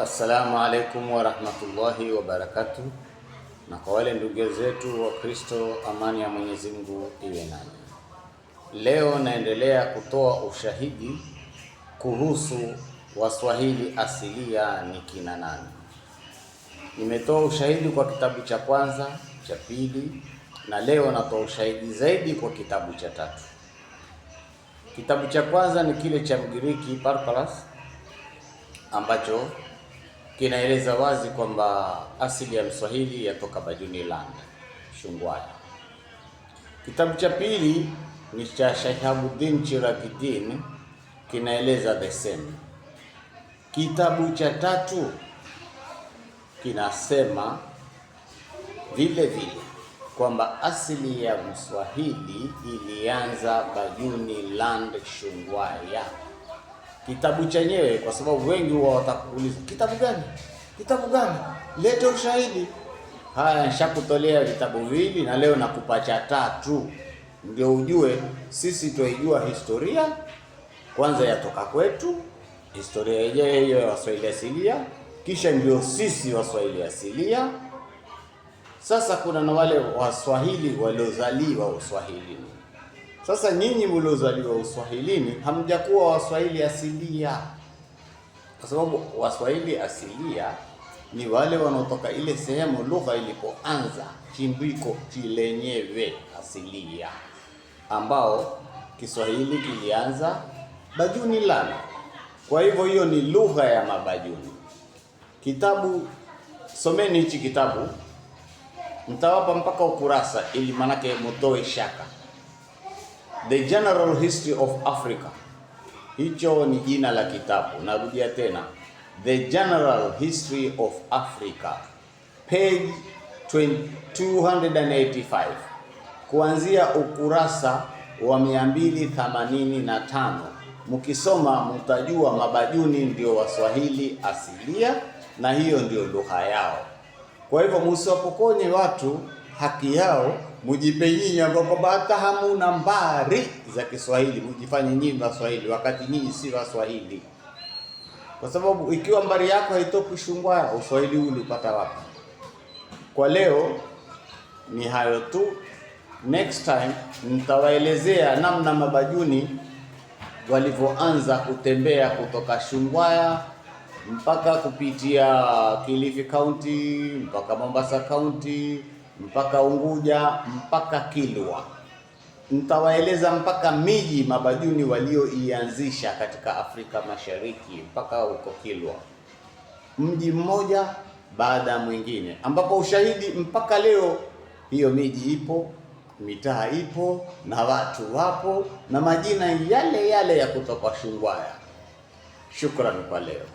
Assalamu alaikum warahmatullahi wabarakatuh. Na kwa wale ndugu zetu wa Kristo, amani ya Mwenyezi Mungu iwe nanyi. Leo naendelea kutoa ushahidi kuhusu Waswahili asilia ni kina nani. Nimetoa ushahidi kwa kitabu cha kwanza, cha pili, na leo natoa ushahidi zaidi kwa kitabu cha tatu. Kitabu cha kwanza ni kile cha Mgiriki Papias ambacho kinaeleza wazi kwamba asili ya Mswahili yatoka Bajuni Land, Shungwaya. Kitabu cha pili ni cha Shahabuddin Chiragiddin, kinaeleza the same. Kitabu cha tatu kinasema vile vile kwamba asili ya Mswahili ilianza Bajuni Land, Shungwaya. Kitabu chenyewe, kwa sababu wengi huwa watakuuliza kitabu gani, kitabu gani, lete ushahidi. Haya, nishakutolea vitabu viwili na leo nakupa cha tatu, ndio ujue sisi twaijua historia kwanza yatoka kwetu, historia yenyewe hiyo ya Waswahili asilia, kisha ndio sisi Waswahili asilia. Sasa kuna na wale Waswahili waliozaliwa Uswahilini. Sasa nyinyi mliozaliwa Uswahilini hamjakuwa Waswahili asilia, kwa sababu Waswahili asilia ni wale wanaotoka ile sehemu lugha ilipoanza, chimbiko chilenyewe asilia, ambao Kiswahili kilianza Bajuni Land. Kwa hivyo hiyo ni lugha ya Mabajuni. Kitabu, someni hichi kitabu, nitawapa mpaka ukurasa ili manake mutoe shaka. The General History of Africa, hicho ni jina la kitabu. Narudia tena, The General History of Africa, page 285, kuanzia ukurasa wa 285. Mkisoma mtajua Mabajuni ndio Waswahili asilia na hiyo ndio lugha yao. Kwa hivyo musiwapokonye watu haki yao, mujipe nyinyi ambao kwamba hata hamuna mbari za Kiswahili, mujifanye nyinyi Waswahili wakati nyinyi si Waswahili, kwa sababu ikiwa mbari yako haitoki Shungwaya, Uswahili huu ulipata wapi? Kwa leo ni hayo tu. Next time nitawaelezea namna Mabajuni walivyoanza kutembea kutoka Shungwaya mpaka kupitia Kilifi County mpaka Mombasa County mpaka Unguja mpaka Kilwa. Nitawaeleza mpaka miji Mabajuni walioianzisha katika Afrika Mashariki mpaka huko Kilwa, mji mmoja baada ya mwingine, ambapo ushahidi mpaka leo hiyo miji ipo, mitaa ipo na watu wapo na majina yale yale ya kutoka Shungwaya. Shukran kwa leo.